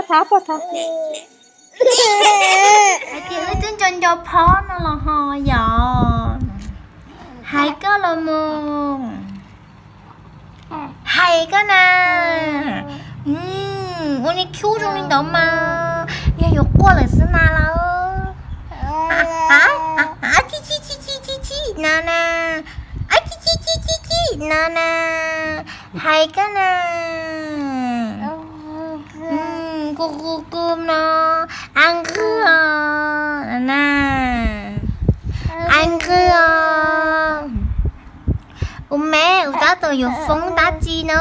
Thab, thab. Hais tias wb twb nco nco phob no los ho yom. Hais koj los mus. Hais koj na. Ua niag cute zoo li ntawd mas yog yuav quaj lawm xwb na lauj. Chim chim chim chim chim chim no na. Chim chim chim chim chim no na. Hais koj na. Kuj kuj kuj no. Ab nqwg os na. Ab nqwg os. Ua me, ua tab tom yuav foob dab tsi na?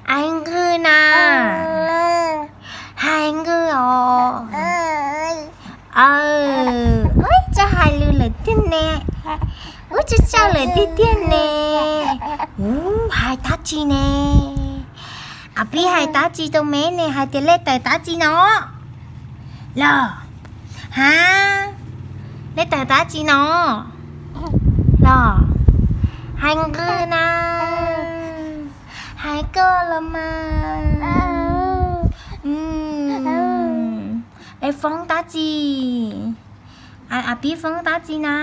Ab nqwg na. Hais nqwg os. Aw, tsis hais lus lawm tiag ne. Ub, tsis tsaug lawm tiag tiag ne. Ub, hais dab tsi ne? Ab pib hais dab tsi rau me ne, hais tias lej tawm dab tsi no? Los, ha, lej tawm dab tsi no? Los, hais nqwg na. Hais koj los mas. Lej foob dab tsi? Ab pib foob dab tsi na?